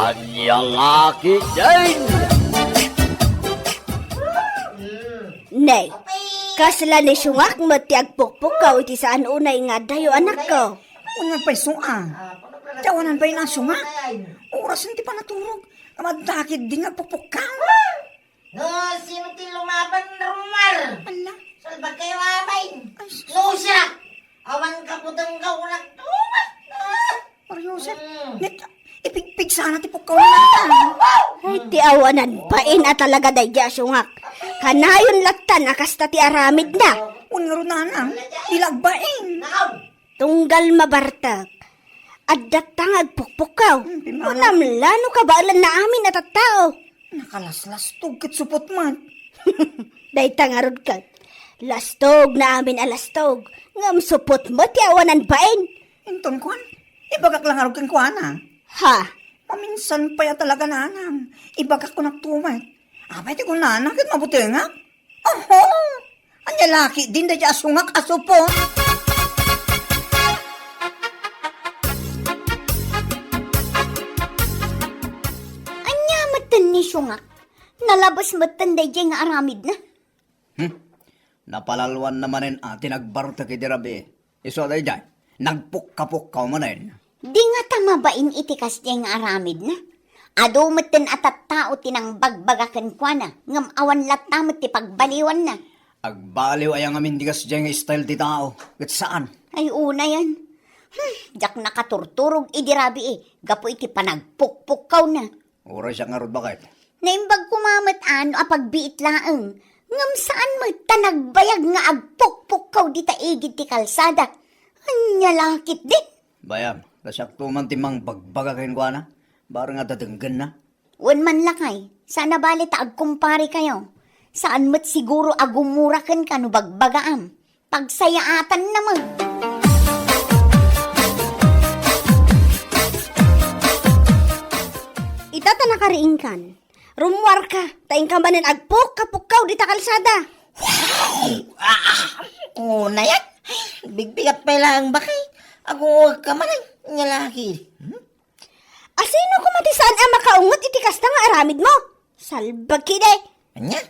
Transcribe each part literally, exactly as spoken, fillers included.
Ania nga ketdin? Ne, kasla ni Siungak met ti agpukpukkaw iti saan unay nga addayo, anakko. Unay pay, Siungak. Ti awanan pay na, Siungak. Orasen ti panaturog. Amadda ketdin nga agpukpukkaw. No, sino ti lumaban, Romar? Ala. Salbag kayo, amay. Ay, sus. No, siya. Awan kaputeng ka, unag tumat. Ah! Mario Joseph, mm, net, ipigpig sana ti pukkaw na. Ay, ti awanan bain a talaga daydi a Siungak. Kanayon latta a kasta ti aramidna. Wen ngarud, nanang, di la agbain. Tunggal mabartek. Addatta nga agpukpukkaw. Hmm, pimanaw. Kunam la no kabaelanna amin a tattao. Nakalaslastog ket supot man. Dayta ngarud ket. Lastog na amin a lastog. Ngem supot met ti awanan bain. Inton kuan, ibagak la ngarud kenkuana. Ha? Maminsan pay a talaga, nanang. Ibagak kunak tumet. Apay ti kunana ket mabutengak? Oho! Ania la ketdin daydi a Siungak a supot? Ania metten ni Siungak? Nalabes metten daydi nga aramidna? Hmm? Napalalwanna manen a ti nagbartek idi rabii. Isu a daydiay, nagpukkapukkaw manen. Di ngata mabain iti kasdiay nga aramidna. Adu metten a tattao ti nangbagbaga kenkuana, ngem awan latta met ti pagbaliwanna. Agbaliw aya ngamin ti kasdiay nga style ti tao, ket saan. Ay, unayen. Hmm, diak nakaturturog idi rabii, gapu iti panagpukpukkawna. Uray siak ngarud, baket. Naimbag koma met a no a pagbiit laeng, ngem saan met ta nagbayag nga agpukpukkaw dita igid ti kalsada. Ania la ketdin? Bayam, ta siakto man ti mangbagbaga kenkuana, bareng a denggenna. Wen man lakay, saan a bale ta agkumpare kayo. Saan met siguro a gumura kenka no bagbagaam. Pagsayaatanna met. Ita ta nakariingkan. Rummuarka, ta inka manen agpukkapukkaw dita kalsada. Ah, unayen. Bigbigat pay laeng, baket. Agungugka manen, ania la ketdi. Hmm? Asino koma ti saan a makaunget iti kasta nga aramidmo? Salbag ketdi. Ania?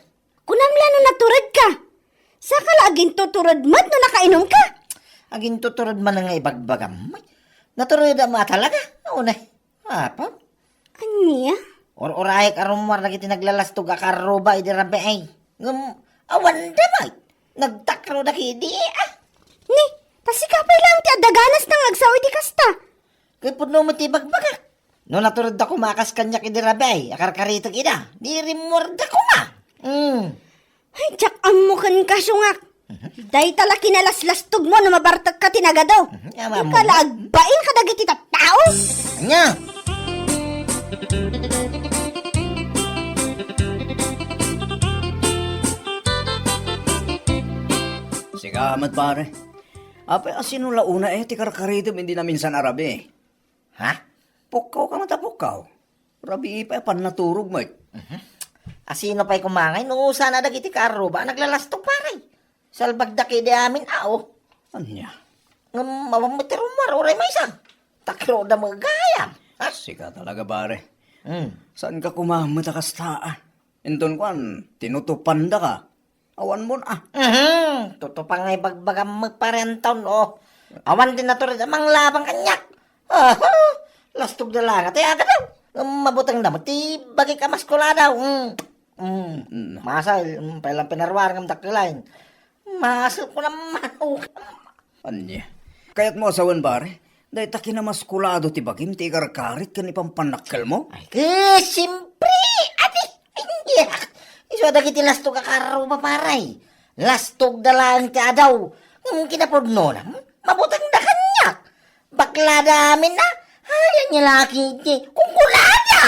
Kunam la no naturedka. Saka la agintutured met no nakainumka. Agintutured man nga ibagbagam. Naturedam a talaga. Unayen. Apo? Ania? Ur-urayek a rummuar dagiti naglalastog a karruba idi rabii. Ngem awanda met. Nagtakroda ketdi, ah. Ni, ta sika pay laeng ti adda ganasna nga agsao iti kasta. Ket pudno met ti ibagbagak. No naturedda koma a kas kaniak idi rabii a karkaritek ida, di rimmuarda koma. Mm. Ay, diak ammo kenka, Siungak. Mhm. Dayta la kinalaslastogmo no mabartekka ti nagadu. Mhm, ania ammo. Dika la agbain kadagiti tattao. Ania? Sika met, pare. Apay, asino la unay ti karkaritem idi naminsan a rabii? Ha? Pukkawka met a pukkaw. Rabii pay a pannaturog met. Mhm. Asino pay koma ngay no saan a dagiti kaarruba a naglalastog, pare? Salbagda ketdi amin a, o. Ania? Ngem awan met ti rummuar, uray maysa. Takroda met gayam. Ha? Sika talaga, pare. Hmm. Saanka koma met a kasta, a? Inton kuan, tinutupandaka. Awan mon, a. Mhm. Tutupa nga ibagbagam met, pare Anton, o. Awan ti natured a manglabang kaniak. Aha! Lastogda la nga ti agadaw. Mabutengda met ti bagik a maskuladaw. Mm. Mm. Mm. Masay, mm, pay lang pinaruar ngem dakkel laeng. Masay ko naman, o. Ania? Kayatmo a sawen, pare? Dayta kinamaskulado ti bagim ti ikarkarit ken ipampannakkelmo? Ay, ket, siempre, adi, ania? Isu a dagiti lastog a karruba, pare. Lastogda laeng ti adaw. Ngem kinapudnona, mabutengda kaniak. Baklada amin a, ay, ania la ketdi, kunkunada!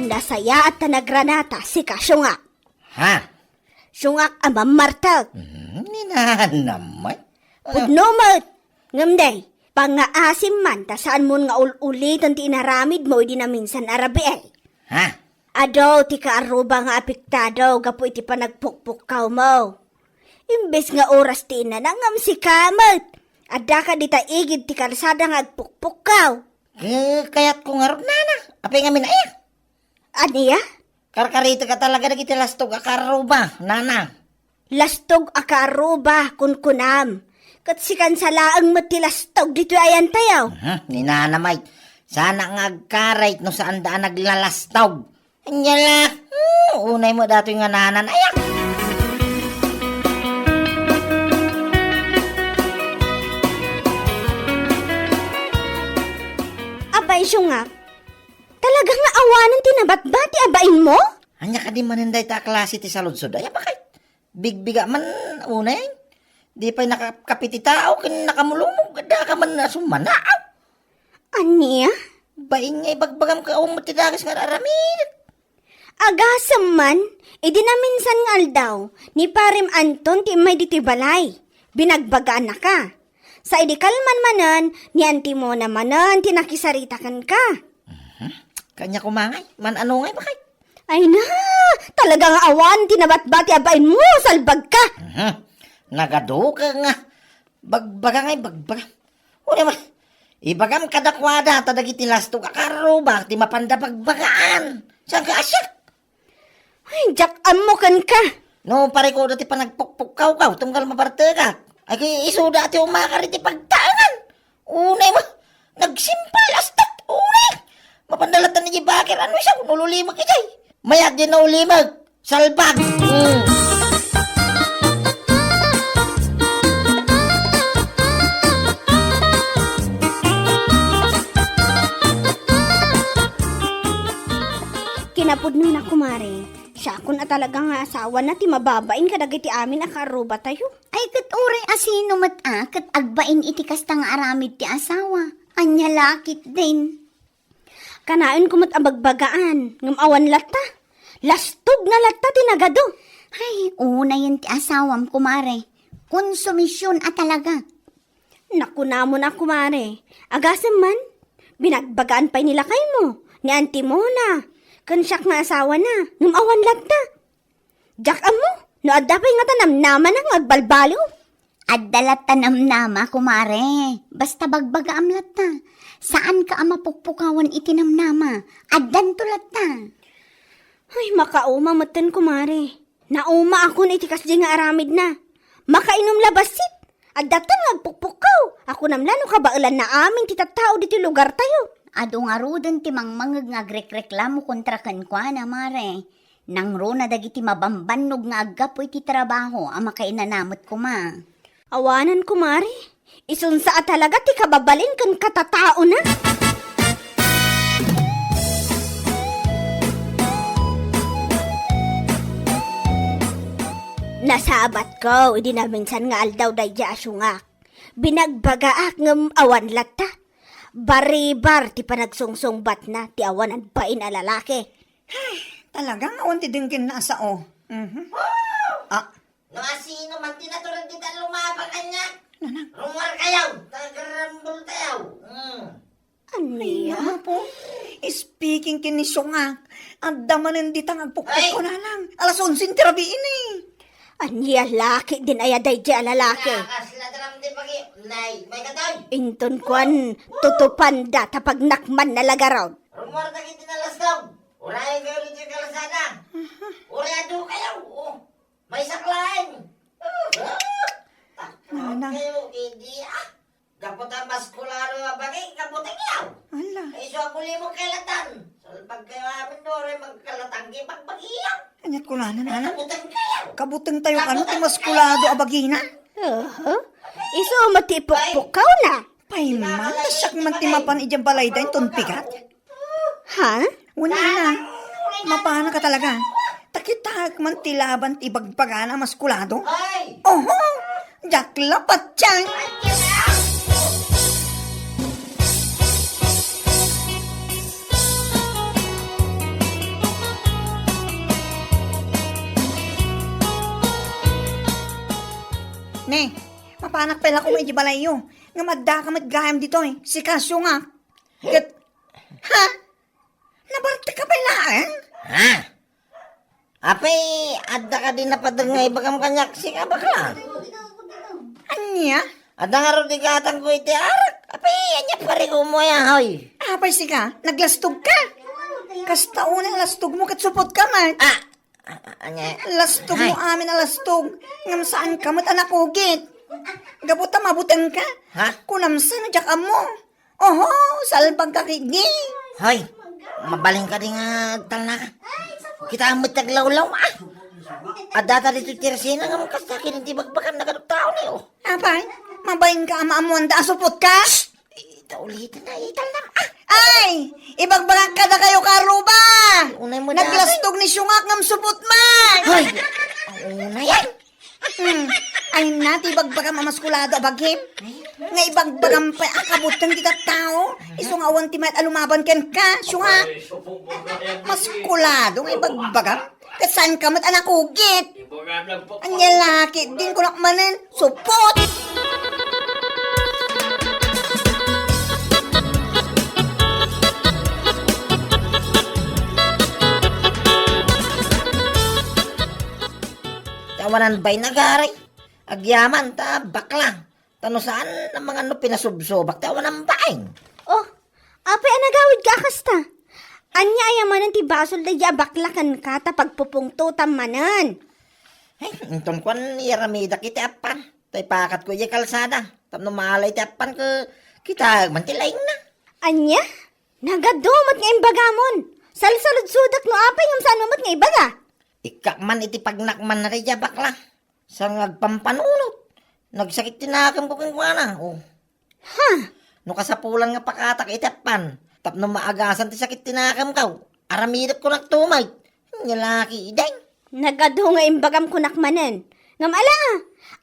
Nasayaat ta nagranata, sika, Siungak. Ha? Siungak a mammartek. Hmm, ni nanam met. Pudno met. Ngem day, pangngaasim man ta saanmon nga ul-uliten ti inaramidmo idi naminsan a rabii. Ha? Adu ti kaarruba nga apektado gapu iti panagpukpukkawmo. Imbes nga oras ti inana ngem sika met. Addaka dita igid ti kalsada nga agpukpukkaw. Eh, kayatko ngarud, nana. Apay ngamin aya? Ania? Karkaritek a talaga dagiti lastog a karuba, nana. Lastog a karuba, kunkunam. Ket sikan sa laeng met ti lastog ditoy ayantayo. Mhm, ni nana met. Sana nga agkarayt no saanda a naglalastog. Anya la, hmm, unay met datoy nga nanan. Ayak! Apay, siungak, talaga nga awanen ti nabatbati a bainmo? Anya kadi manen dayta a klase ti saludsod? Ay, apay? Bigbiga man, unay. Di pay nakakape ti tao, ken nakamulumog, adda ka man a sumana. Ania? Bain nga ibagbagam ket awan met ti dakes nga ar-aramidek. Agasem man, idi naminsan nga aldaw, ni Parem Anton ti immay ditoy balay. Binagbagaannaka. Sa idi kalman manen, ni Antimona manen ti nakisarita kenka. Mhm. Kanya kumangay, man-ano ngay bakay? Ay na, talaga nga awan ti nabatbati a bainmo, salbagka. Mhm. Nagaduka nga. Bagbaga ngay, bagbaga. Uray man, ibagam kadakuada ta dagiti lastog a karuba ti mapanda bagbagaan. Saan ka asyak? Ay, diak ammo kenka. No, parikuda ti panagpukpukkawkaw, tunggal mabartekak. Ay, isuda ti umakar iti pagtaengan. Unay mo, nagsimpal, astat, unay. Mapanda latta ni bakir, ano siya, kung ululimag ijay. Mayat din na ulimag. Salbag! Mm. Kinapudnona, kumare, siakon a talaga nga asawana ti mababain kadagiti amin a kaarrubatayo. Ay, ket uray a sino met a ket agbain iti kasta nga aramid ti asawa. Ania la ketdin? Kanaenko met a bagbagaan, ngem awan latta. Lastog na latta ti nagadu. Ay, unayen ti asawam, kumare. Konsumision a talaga. Nakunamon a, kumare. Agasem man, binagbagaan pay ni lakaymo, ni Auntie Mona, ken siak nga asawana, ngem awan latta. Diak ammo no adda pay ngata namnamana nga agbalbaliw. Adda latta namnama, kumare. Basta bagbagaam latta. Saanka a mapukpukawan iti namnama. Addanto latta. Ay, makauma metten, kumare. Naumaakon iti kasdi nga aramidna. Makainum la bassit. Adda ta nga agpukpukkaw. Akunam la no kabaelanna amin ti tattao ditoy lugartayo. Adu ngaruden ti mangmangeg nga agrekreklamo kontra kenkuana, mare. Nangruna dagiti mabambannog nga aggapu iti trabaho a makainana met koma. Awanan, kumare. Isunsa a talaga ti kababalin ken katataona. Nasabatko idi naminsan nga aldaw daydi a siungak. Binagbagaak ngem awan latta. Baribar ti panagsungsungbatna ti awanan bain a lalaki. Ay, talagang awan ti denggenna a sao. Mhm. Ah. No asino man ti natured dita lumabang kaniak, Nanang. Rumuarkayo, tagarambultayo. Hmm. Ania? Ay, Apo. Speaking ken ni siungak, adda manen dita nga agpukpukko, Ay. Nanang. Alas onse ti rabii ni. Ania la ketdin aya daydi a lalaki? Nakasla ti ram ti pagi-, nay, may katoy. Inton kuan, tutupanda ta pagnakmanna la garud. Rumuar dagiti nalastog. Urayen kayo ditoy kalsada. Aha. Uray adu kayo. Oh. Maysak laeng. Nanang. Kayo, idi, ah. Gapu ta maskulado a bagi, kabuteng yaw. Ala. Ay, isu a kulimok kay latan. Salbag kayo amin, no, ray magkalatang, di pagbagiyan. Aniat kunana, Nanang? Kabuteng kayo. Kabuteng tayo, ano, ti maskulado a bagina? Aha. Isu met ti ipukpukawna. Payman, ta siak man ti mapan idiay balayda inton pigat. Ha? Wen, Nanang, mapanak a talaga. Ta kitaek man ti laban ti ibagbagana a maskulado. Ay! Oho! Diak la patien! Ne, mapanak pay la koma idiay balayyo. Ngem addaka met gayam ditoy. Sika, siungak. Ket, ha? Nabartek ka pay laeng? Ha? Apay, adda kadi napader nga ibagam kaniak, sika bakla? Ania? Adda ngarud igatangko iti arak. Apay, ania parikumo aya, hoy? Apay sika, naglastog ka? Kasta unay a lastog mo ket supot ka man. Ah, ah, ah, ania? Lastog mo Ay. amin a lastog. Ngem saan ka met a nakugit. Gapu ta mabuteng ka. Ha? Kunam sa no diak ammo. Oho, salbag ka kidi. Hoy, mabalin ka di nga agtalna ka. Kita met aglawlaw, ah. Adda ta dito tirsina nga kasta kini ti bagbagam na kaduk tao ni, oh. Apay, mabalin ka a maammuan da a supot ka? Ita ulitin na italnam, ah. Ay, ibagbagak kada kayo karuba. Unay mo dati. Naglastog ni Siungak ngam supot man. Hoy, unay yan. Hmm. Ay na, ti bagbagam a maskulado a bagim. Nga ibagbagam pay a kabuteng ti tattao. Isu nga awan ti mayat a lumaban kenka, Siungak. Maskulado nga ibagbagam. Ket saan ka met a nakugit? Ania la ketdin kunak manen, supot! Ti awanan bain agaray. Agyaman ta bakla. Ta no saan a mangano pinasubsobak ti awanan bain. Oh, apay a nagawid ka a kasta? Ania aya manen ti basol daydi a bakla kenka ta pagpupungtotam manen? Ay, inton kuan, iyaramidak iti appan. Ta ipakatko idiay kalsada. Tapno maalay ti appan ket kitaek man ti laingna. Ania? Nagadu met nga imbagamon. Salsaludsodak no apay ngem saan met nga ibaga. Ikkak man iti pagnakman na daydi a bakla. Saan nga agpampanunot? Nagsakit ti nakemko kenkuana, oh. Ha? No kasapulan nga pakatak iti appan, tapno maagasan ti sakit ti nakemko, aramidek kunak tumay. Nia la ketdin. Nagadu nga imbagam kunak manen. Ngem ala,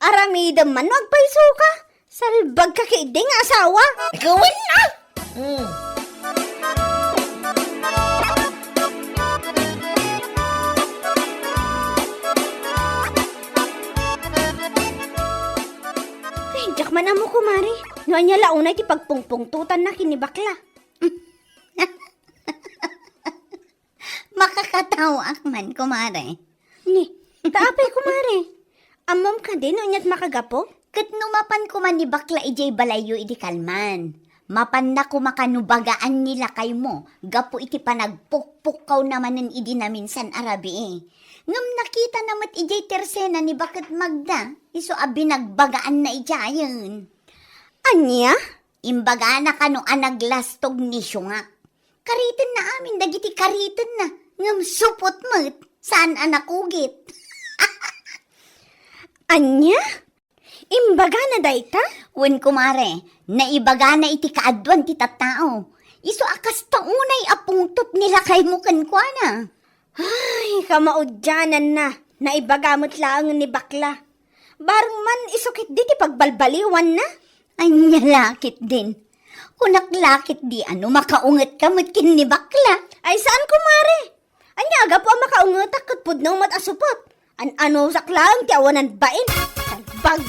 aramidem man no agpayso ka. Salbag ka ketdi nga asawa. Ikaw, ah! Hmm. Ay, diak man ammo, kumare. No ania la unay ti pagpungpungtotanna ken ni bakla. Makakatawaak man, kumare. Ni, ta apay, kumare? Ammom kadi no aniat makagapu? Ket no mapan koma ni bakla idiay balayyo idi kalman, mapanna koma kano bagaan ni lakaymo gapu iti panagpukpukkawna manen idi naminsan a rabii. Ngem nakitana met idiay tersena ni Baket Magda, isu a binagbagaanna idiayen. Ania? Imbagana kano a naglastog ni Siungak. Karitenna amin dagiti karitenna, ngem supot met, saan a nakugit. Ania? Imbagana dayta? Wen, kumare, naibagana iti kaaduan ti tattao. Isu a kasta unay a pungtot ni lakaymo kenkuana. Ay, kamaudiananna, naibaga met laeng ni bakla. Bareng man isu ketdi ti pagbalbaliwanna. Ania la ketdin? Kunak la ketdi a no makaungetka met ken ni bakla. Ay, saan, kumare. Ania a gapu a makaungetak ket pudno met a supot? An-anusak laeng ti awanan bain. Salbag!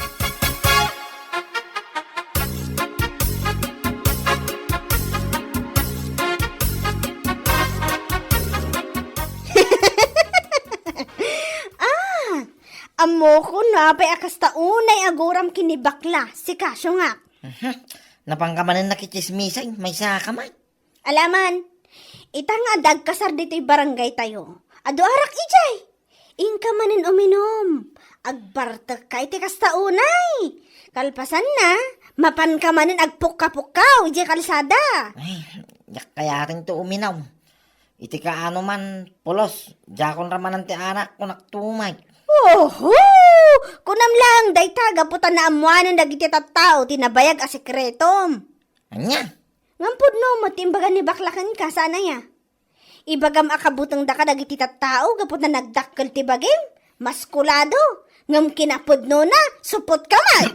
Ah! Ammokon no apay a kasta unay a guram ken ni bakla, sika, Siungak. Mhm. Napanka manen nakitsismisay, maysaka man. Ala man, ita nga adda agkasar ditoy barangaytayo, adu arak idiay. Inka manen uminom, agbartekka iti kasta unay. Kalpasanna, mapanka manen agpukka-pukkaw idiay kalsada. Ay, diak kayatengto uminom. Iti kaano man, pulos, diakon ramanan ti anak, kunak tumay. Oho! Kunam laeng dayta gapu ta naammoanen dagiti tattao ti nabayag a sekretom. Ania? Ngem pudno met ti imbaga ni bakla kenka, saan aya? Ibagam a kabutengdaka dagiti tattao gapu ta nagdakkel ti bagim, maskulado, ngem kinapudnona, supot ka man.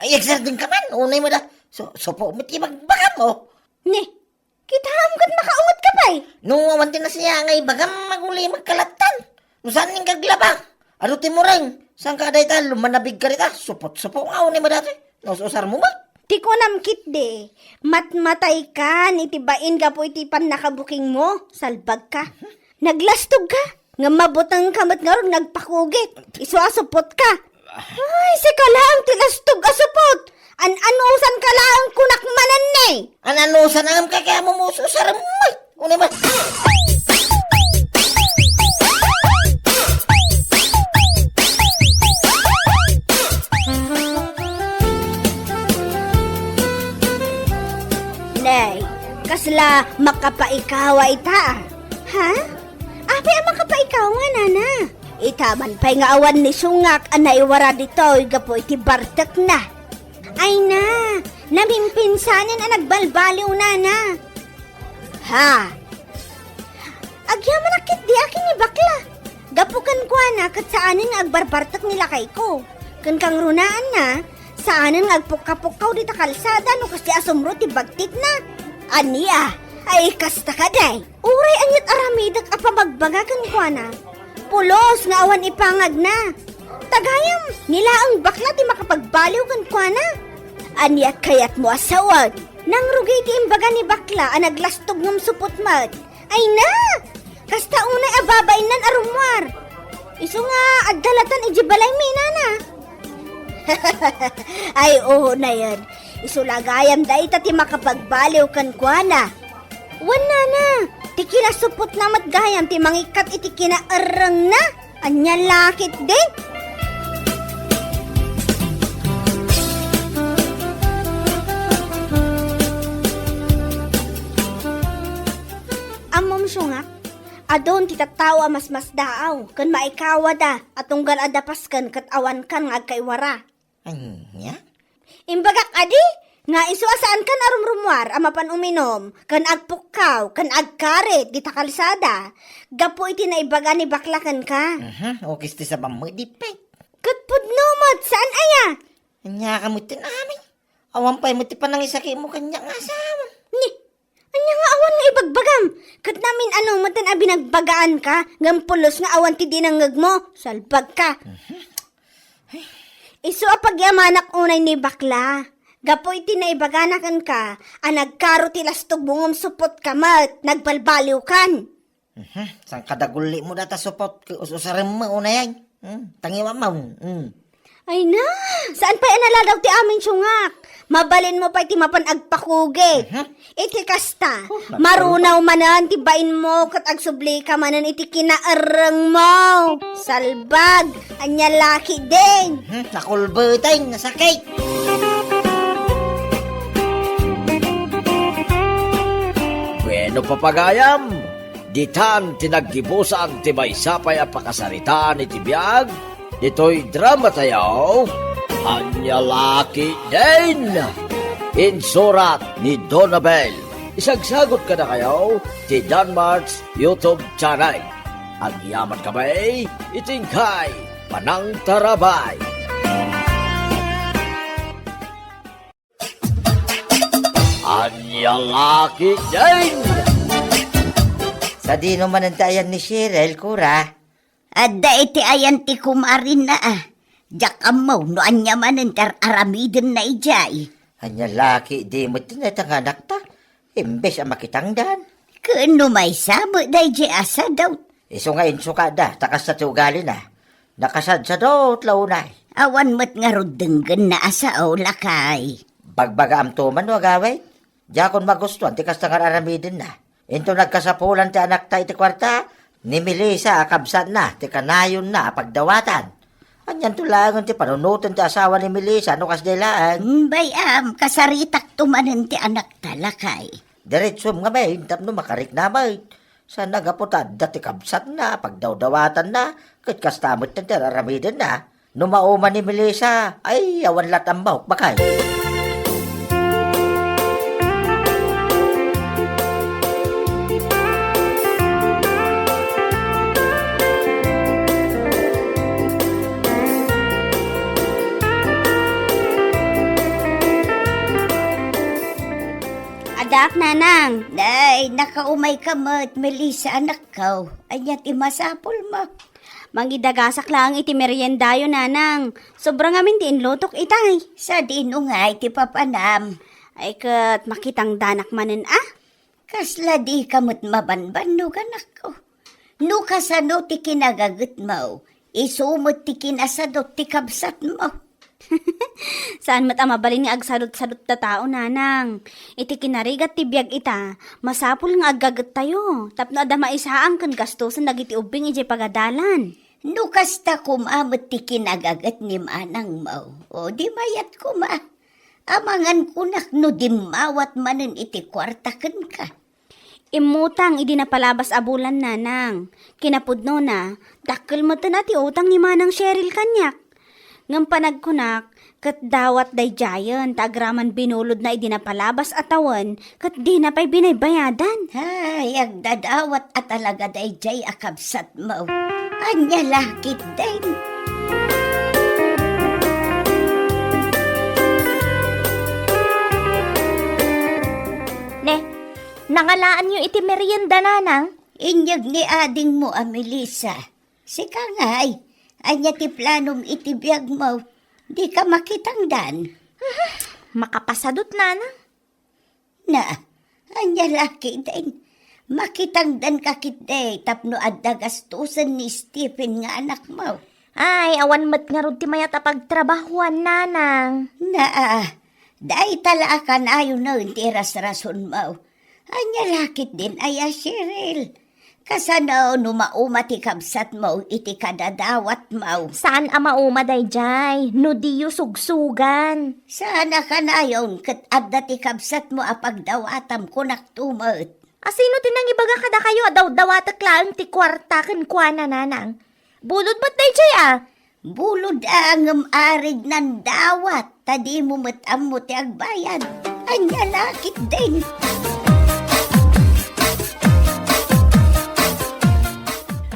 Ay, agsardengka man, unay mo da. Su-, supo met ti bagbagam, oh. Ni, kitaem ket makaungetka pay. No, awan ti nasiya nga ibagam, magulimekka lattan. No saan ning kaglaba? Adu ti mureng, saan ka dayta, lumanabig ka dita, supot-supo nga, unay mo dati. Naus-usar mo ba? Ti kunam ketdi, matmataykan iti bain gapu iti pannakabukingmo, salbagka. Naglastogka? Ngem mabutengka met ngarud nga agpakugit. Isu a supot ka. Ay, sika laeng ti lastog a supot. An-anusan ka laeng kunak manen ni. An-anusan a ngem kay kaya mo mususarem met. Uni met. Nay, kasla makapaikawa ita? Ha? Apay a makapaikawa, nana? Ita man pay nga awan ni sungak a naiwara ditoy gapu iti bartekna. Ay na, namimpinsanen a nagbaliw, nana. Ha? Agyamanak ketdi a ken ni bakla. Gapu kenkuana ket saanen nga agbarbartek ni lakayko. Ken kangrunaanna, saanen nga agpukka-pukkaw dita kalsada no kasdi a sumro ti bagtitna. Ania? Ay, kasta kadi. Uray ania't aramidek a pamagbaga kenkuana. Pulos nga awan ipangagna. Ta gayam, ni laeng bakla ti makapagbaliw kenkuana. Ania kayatmo a sawen? Nangrugi ti imbaga ni bakla a naglastog ngem supot met. Ay na! Kasta unay a babainnan a rummuar. Isu nga adda latan idiay balaymi, nana. Ay, oo, nayen. Isu la gayam dayta ti makapagbaliw kenkuana. Wen, nana, ti kinasupotna met gayam ti mangikkat iti kinaerrengna. Ania la ketdi? Ammom, sungak, adun ti tattao a masmasdaaw ken maikawada a tunggal adda pasken ket awankan nga agkaiwara. Ania? Imbagak kadi nga isu a saankan a rumrummuar a mapan uminum ken agpukkaw ken agkarit dita kalsada gapu iti naibaga ni bakla kenka. Mhm, ukis ti sabam met, di pay. Ket pudno met, saan aya? Ania ka met ti amin? Awan pay met ti panangisakimo kaniak nga asawa. Ni, ania nga awan nga ibagbagam? Ket namin-ano met a binagbagaanka, ngem pulos nga awan ti dinengngegmo, salbagka. Mhm. Isu a pagyamanak unay ni bakla. Gapu iti naibagana kenka a nagkaro ti lastogmo ngem supotka met, nagbalbaliwkan. Mhm. Saan ka dagulimo data supot ket us-usarem mo unay ay? Hmm? Tangiwam mo. Hmm. Ay na, saan pay a naladaw ti amin sungak? Mabalinmo pay ti mapan agpakugit. Mhm. Iti kasta, oh, nagpalpak. Marunaw manen ti bainmo ket agsublika manen iti kinaerrengmo. Salbag, ania la ketdin? Hmm, nakulbetay, nasakit. Bueno, papagayam, ditan ti naggibusan ti maysa pay a pakasaritaan iti biag ditoy drama tayo, Ania la ketdin? Insurat ni Donabel. Isagsagot kadakayo ti Danmart's YouTube channel. Agyaman kami iti inkay panangtarabay. Ania la ketdin? Sadino manen ti ayan ni Cheryl, kura? Adda iti ayan ti kumarinna, a. Diak ammo no ania manen ti ar-aramidenna idiay. Ania la ketdi met ti naitanganakta? Imbes a makitangdan. Ken no maysa met daydiay a sadot. Isu nga insukada, ta kasta ti ugalina. Nakasadsadot la unay. Awan met ngarud denggenna a sao, lakay. Bagbagaamto man no agawid? Diakon magustuan ti kasta nga ar-aramidenna. Inton nagkasapulan ti anakta iti kuarta, ni Melissa a kabsatna ti kanayonna a pagdawatan. Anianto laengen ti panunoten ti asawa ni Melissa no kasdiay laeng? Mm, bay-am, kasaritakto manen ti anakta, lakay. Diretsom ngamin tapno makarikna met. Saan a gapu ta adda ti kabsatna, pagdawdawatanna, ket kasta met ti ar-aramidenna. No mauman ni Melissa, ay, awan lat ammok, bakay. Adak, nanang. Nay, nakaumay ka met, Melissa, anakko. Ania ti masapulmo? Mangidagasak laeng iti meriendayo, nanang. Sobra ngamin ti inlutok itay. Sadino ngay ti papanam? Ay, ket makitangdanak manen, a? Kasla dika met mabanbannog, anakko. No kasano ti kinagagetmo, isu met ti kinasadut ti kabsatmo. Saan met a mabalin nga agsadut-sadut ta tao, nanang. Iti kinarigat ti biag ita, masapul nga aggagettayo, tapno adda maisaang ken gastusen dagiti ubbing idiay pagadalan. No kasta koma met ti kinagaget ni manangmo, o di mayat koma. Amangan kunak no dimmawat manen iti kuarta kenka. Immutang idi napalabas a bulan, nanang. Kinapudnona, dakkel metten a ti utang ni Manang Cheryl kaniak. Ngem panagkunak, ket dawat daydiayen ta agraman binulodna idi napalabas a tawen ket dina pay binaybayadan. Ay, agdadawat a talaga daydiay a kabsatmo. Ania la ketdin? Ne, nangalaanyo iti merienda, nanang? Inyeg ni adingmo a Melissa. Sika ngay, ania ti planom iti biagmo? Dika makitangdan? Makapasadut, nanang. Na, ania la ketdin? Makitangdanka ketdi tapno adda gastusen ni Stephen nga anakmo. Ay, awan met ngarud ti mayat a pagtrabahoan, nanang. Naa, dayta la a kanayonen ti irasrasonmo. Ania la ketdin aya, Cheryl? Kasano no mauma ti kabsatmo iti kadadawatmo? Saan a mauma daydiay, no diyo sugsugan. Saan a kanayon ket adda ti kabsatmo a pagdawatam, kunakto met. A sino ti nangibaga kadakayo a dawdawatek laeng ti kuarta kenkuana, nanang? Bulod met daydiay a. Bulod a ngem arig nandawat, ta dimo met ammo ti agbayad. Ania la ketdin?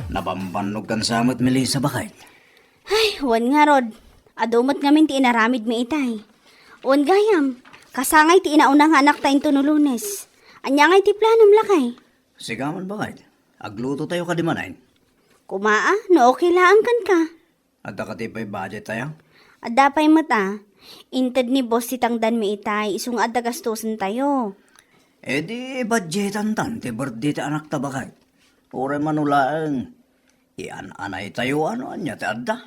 Nabambannog kan sa met, Melissa, baket? Ay, wen ngarud. Adu met ngamin ti inaramidmi itay. Wen gayam, kasangay ti inauna nga anakta inton no Lunes. Ania ngay ti planom, lakay? Sika man, baket. Aglutotayo kadi manen. Kumaa, no okay laeng kenka. Adda kadi pay budget tayo? Adda pay met a. Inted ni boss ti tangdanmi itay, isu nga adda gastosentayo. E di budgetantan ti birthday ti anakta, baket. Uray mano laeng, ian-anaytayo no ania ti adda.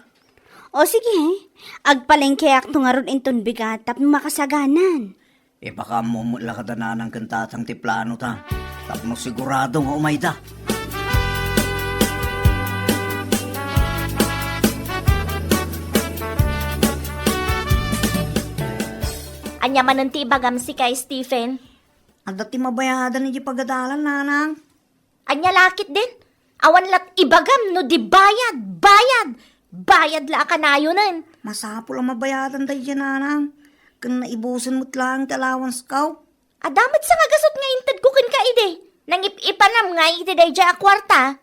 O sige, agpalengkeakto ngarud inton bigat tapno makasaganan. Ipakaammo met la kada nanang ken tatang ti planota, tapno sigurado nga umayda. Ania manen ti ibagam sika, Stephen? Adda ti mabayadan idiay pagadalan, nanang. Ania la ketdin? Awan lat ibagam no di bayad, bayad, bayad la a kanayonen. Masapul a mabayadan daydiay, nanang. Ken naibusen met laeng ti allowance ko. Adda met sangagasut nga intedko kenka idi. Nangip-ipanam nga iti daydiay a kuarta.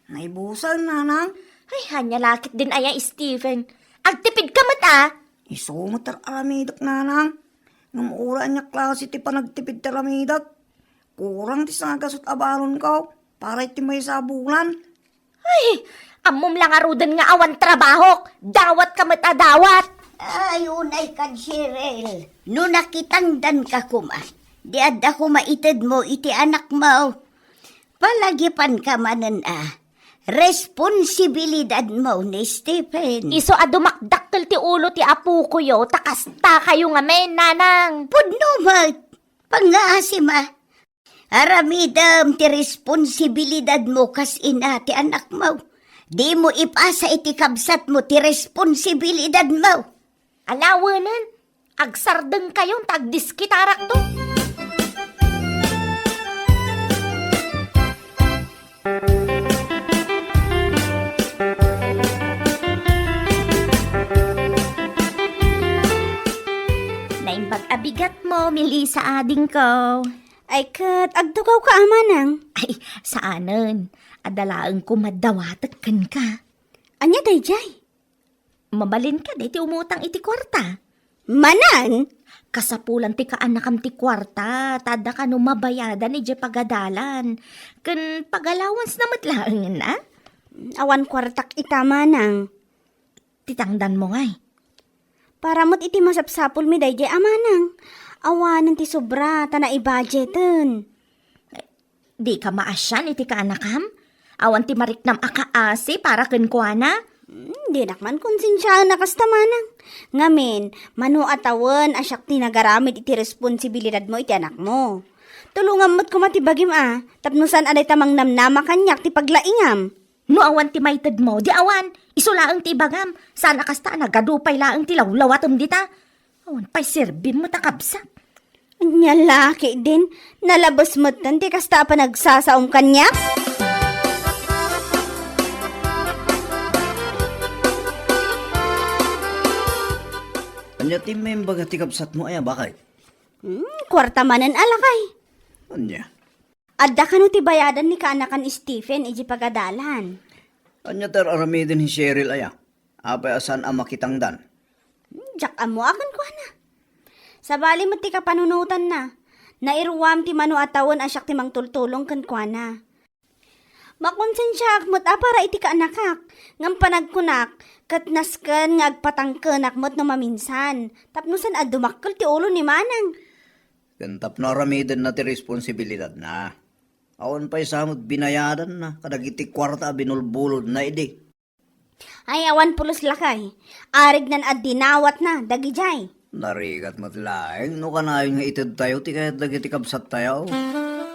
Naibusen, nanang. Ay, ania la ketdin aya, Stephen. Agtipidka met a. Isu met ti ar-aramidek, nanang. Ngem uray ania klase ti panagtipid ti aramidek, kurang ti sangagasut a balonko para iti maysa a bulan. Ay, ammom la ngaruden nga awan trabahok. Dawatka met a dawat. Ay, unay kan, Cheryl. No nakitangdanka koma, di adda koma itedmo iti anakmo. Palagipanka manen a responsibilidadmo ni Stephen. Isu a dumakdakkel ti ulo ti apokoyo, ta kastakayo ngamin, nanang. Pudno met. Pangngaasima. Aramidem ti responsibilidadmo kas ina ti anakmo. Dimo ipasa iti kabsatmo ti responsibilidadmo. Alawenen, agsardengkayon ta agdiskitarakto. Naimbag a bigatmo, Melissa, adingko. Ay ket, agtugawka a manang. Ay, saanen. Adda laeng koma dawatek kenka. Ania daydiay? Mabalin kadi ti umutang iti kuarta? Manan? Kasapulan ti kaanakam ti kuarta, ta adda kano mabayadan idiay pagadalan. Ken pag-allowance na met laengen a? Awan kuartak ita, manang. Ti tangdanmo ngay. Para met iti masapsapulmi daydiay a manang. Awanen ti sobra, ta naibudgeten. Dika maasian iti kaanakam? Awan ti mariknam a kaasi para kenkuana? Hmm, dinak man konsensiaen a kasta, manang. Ngamin, mano a tawen a siak ti nagaramid iti responsibilidadmo iti anakmo. Tulongam met koma ti bagim a, tapno saan a dayta mangnamnama kaniak ti paglaingam. No awan ti maitedmo, di awan. Isu laeng ti ibagam. Saan a kasta a nagadu pay laeng ti lawlawatem dita. Awan pay serbim met a kabsat. Ania la ketdin, nalabes metten ti kasta a panagsasaom kaniak? Ania ti imbaga ti kabsatmo aya, baket? Hmm, kuarta manen a lakay. Ania? Adda kano ti bayadan ni kaanakan Stephen iti pagadalan. Ania ti ar-aramiden ni Cheryl aya? Apay a saan a makitangdan? Hmm, diak ammo a kenkuana. Sabali met ti kapanunotanna. Nairuam ti mano a tawen a siak ti mangtultulong kenkuana. Makonsensiaak met a para iti kaanakak, ngem panagkunak, ket nasken nga agpatangkenak met no maminsan, tapno saan a dumakkel ti ulo ni manang. Ken tapno aramidenna ti responsibilidadna. Awan pay sa met binayadanna kadagiti kuarta a binulbulodna idi. Ay, awan pulos lakay. Arignan a dinawatna dagidiay. Narigat met laeng no kanayon nga itedtayo ti kayat dagiti kabsattayo.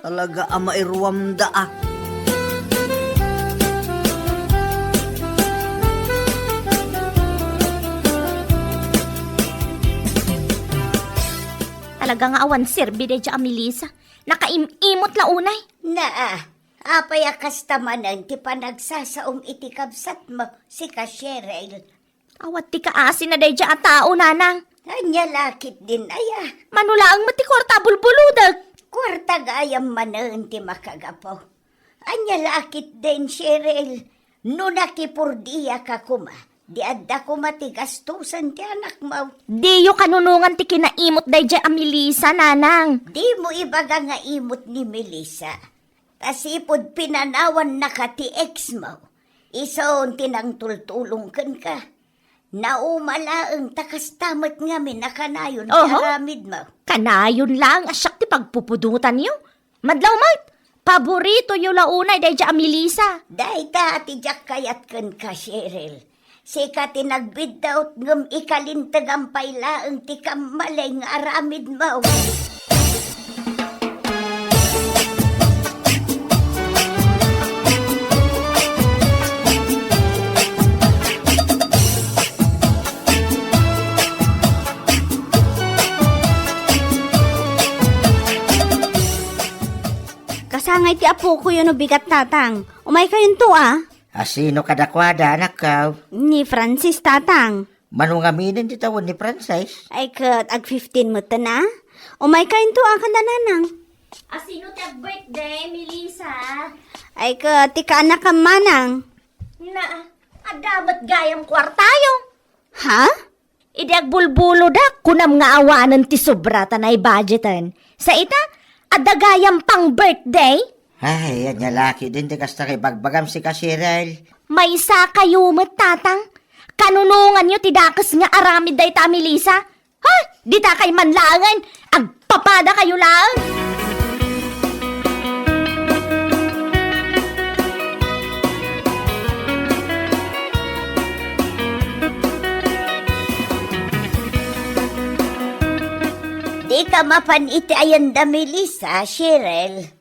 Talaga a mairuamda a. Talaga nga awan serbi daydiay a Melissa. Nakaim-imot la unay. Naa, apay a kasta manen ti panagsasaom iti kabsatmo, sika Cheryl? Awan ti kaasina daydiay a tao, nanang. Ania la ketdin aya? Mano laeng met ti kuarta a bulbulodek? Kuarta gayam manen ti makagapu. Ania la ketdin, Cheryl? No nakipurdiaka koma, di adda koma ti gastusen ti anakmo. Diyo kanunongan ti kinaimot daydiay a Melissa, nanang. Dimo ibaga nga imot ni Melissa. Ta sipud pinanawannaka ti ex mo, isun ti nangtultulong kenka. Nauma laeng ta kasta met ngamin a kanayon ti Oho. aramidmo. Kanayon laeng a siak ti pagpupudotanyo. Madlaw met, paboritoyo la unay daydiay a Melissa. Dayta ti diak kayat kenka, Cheryl. Sika ti nagbiddut ngem ikalintegam pay laeng ti kammalay nga aramidmo. Kasangay ti apokoyo no bigat, tatang. Umaykayonto a. A sino kadakuada, anakko? Ni Francis, tatang. Mano ngaminen ti tawen ni Francis? Ay ket, ag fifteen metten a. Umaykayonto a kanda, nanang. A sino ti ag-birthday, Melissa? Ay ket, ti kaanakam, manang. Na, adda met gayam kuartayo. Ha? Idi agbulbulodak, kunam nga awanen ti sobra ta naibudgeten. Sa ita, adda gayam pang-birthday? Ay, ania la ketdin ti kasta nga ibagbagam, sika Cheryl? Maysakayo met, tatang. Kanunonganyo ti dakes nga aramid dayta a Melissa. Ha? Ditakay man laengen, agpapadakayo laeng. Dika mapan iti ayanda, Melissa, Cheryl.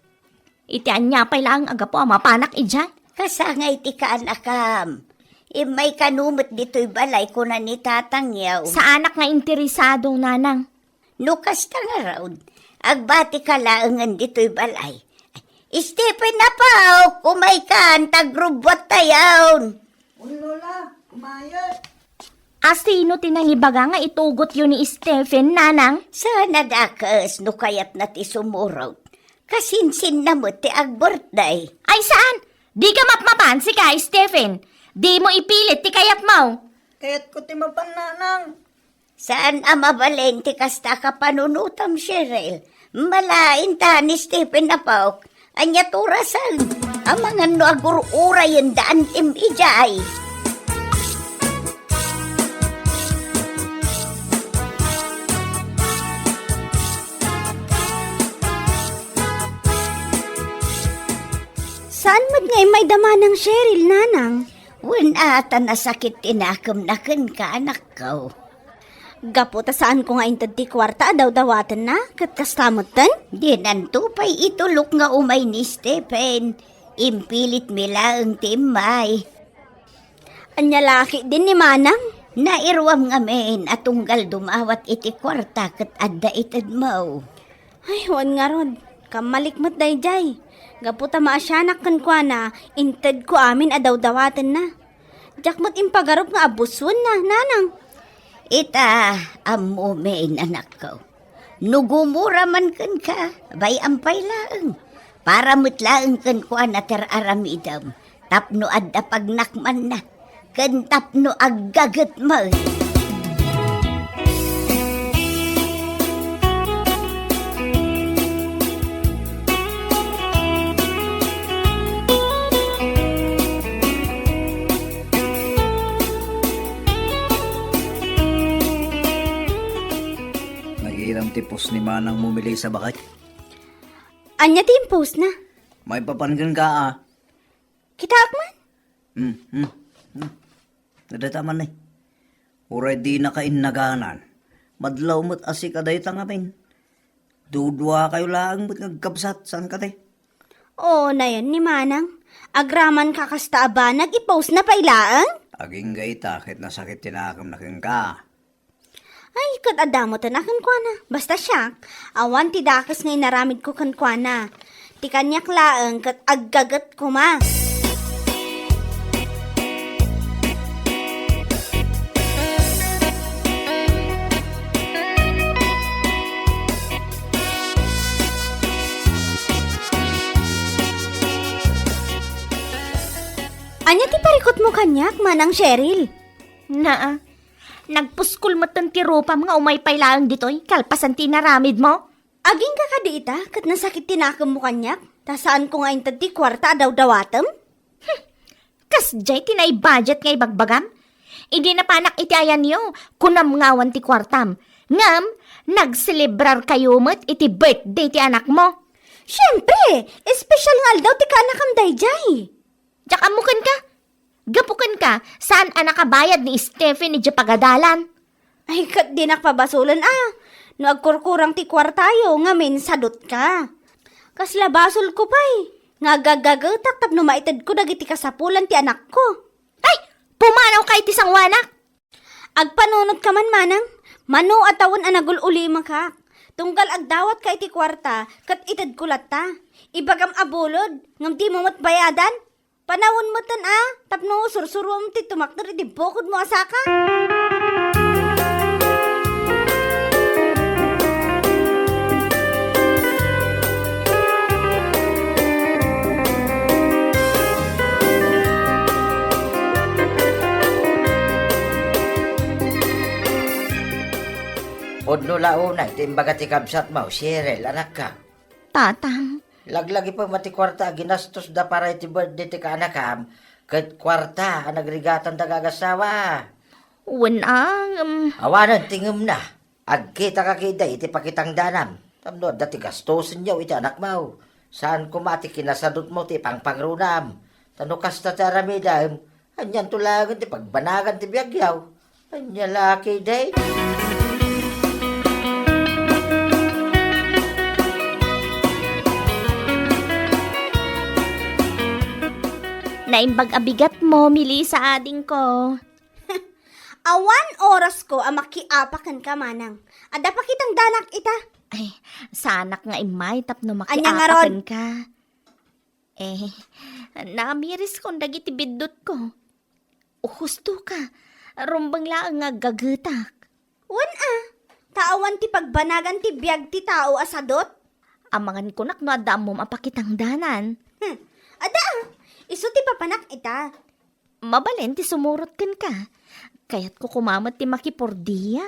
Iti ania pay laeng a gapu a mapanak idiay? Kasangay ti kaanakam. Immay kano met ditoy balay, kuna ni tatangyo. Saanak nga interesado, nanang. No kasta ngarud, agbatika laengen ditoy balay. Stephen, apo, umaykan, ta agrubbuattayon. Wen, Lola, kumayat. A sino ti nangibaga nga itugotyo ni Stephen, nanang? Saan a dakes no kayatna ti sumurot. Kasinsinna met ti ag-birthday. Ay, saan? Dika mapmapan, sika, Stephen. Dimo ipilit ti kayatmo. Kayatko ti mapan, nanang. Saan a mabalin ti kasta a kapanunotam, Cheryl. Malain ta ni Stephen, apok. Ania ti orasen? Amangan no agur-urayen da antim idiay. Saan met nga Immay da manang Cheryl, nanang. Wen a, ta nasakit ti nakemna kenka, anakko. Gapu ta saanko nga inted ti kuarta a dawdawatenna, ket kasta metten? Dinanto pay itulok nga umay ni Stephen. Impilitmi laeng ti immay. Ania la ketdin ni manang? Nairuam ngamin a tunggal dumawat iti kuarta ket adda itedmo. Ay, wen ngarud. Kammalik met daydiay. Gapu ta maasianak kenkuana, intedko amin a dawdawatenna. Diak met impagarup nga abuswenna, nanang. Ita, ammomin, anakko. No gumura man kenka, bay-am pay laeng. Para met laeng kenkuana ti ar-aramidem, tapno adda pagnakmanna, ken tapno aggaget met. Nagiram ti post ni manangmo, Melissa, baket. Ania ti impostna? Maipapan kenka, a. Kitaek man? Hmm, hmm, hmm. Nadata man, eh. Uray dinaka innaganan. Madlaw met a sika dayta ngamin. Duduakayo laeng met nga agkabsat, saan kadi? Oo, nayon ni manang. Agramanka kasta a banag, ipostna pay laeng? Agingga ita, ket nasakit ti nakemna kenka. Ay, ket adda metten a kenkuana. Basta siak, awan ti dakes nga inaramidko kenkuana. Ti kaniak laeng ket aggaget koma. Ania ti parikutmo kaniak, Manang Cheryl? Naa, nagpuskol metten ti rupam nga umay pay laeng ditoy, kalpasan ti inaramidmo. Agingga kadi ita ket nasakit ti nakemmo kaniak, ta saanko nga inted ti kuarta a dawdawatem? Hmm, kasdiay ti nai-budget nga ibagbagam? Idi napanak iti ayanyo, kunam nga awan ti kuartam. Ngem, nagselebrarkayo met iti birthday ti anakmo. Siempre, espesyal nga aldaw ti kaanakam daydiay. Diak ammo kenka. Gapu kenka, saan a nakabayad ni Stephen idiay pagadalan? Ay, ket dinak pabasolen a. No agkurkurang ti kuartayo, ngamin sadutka. Kasla basolko pay, nga agaggagetak tapno maitedko dagiti kasapulan ti anakko. Ay, pumanawka iti sangoanak! Agpanunotkaman, manang, mano a tawen a nagul-ulimakak. Tunggal agdawatka iti kuarta, ket itedko latta. Ibagam a bulod, ngem dimo met bayadan. Panawen metten a, tapno sursurom ti tumakder iti bukodmo a saka. Pudno la unay ti imbaga ti kabsatmo, Cheryl, anakko. Tatang. Laglagipem a ti kuarta a ginastosda para iti birthday ti kaanakam, ket kuarta a nagrigatanda nga agassawa. Wen a, ngem. Awanen ti ngemna. Agkitaka ketdi iti pakitangdanam. Tapno adda ti gastosenyo iti anakmo. Saan koma ti kinasadutmo ti ipangpangrunam. Ta no kasta ti aramidem, anianto laengen ti pagbanagan ti biagyo? Ania la ketdi? Naimbag a bigatmo, Melissa, adingko. Awan orasko a makiapa kenka, manang. Adda pakitangdanak ita. Ay, saanak nga immay tapno makiapa kenka. Ania ngarud? Eh, namiriskon dagiti biddutko. O, husto ka. Rumbeng laeng nga aggagetak. Wen a, ta awan ti pagbanagan ti biag ti tao a sadut. Amangan kunak no adda ammom a pakitangdanan. Hmm, adda a. Isu ti papanak ita. Mabalin ti sumurot kenka. Kayatko koma met ti makipordia.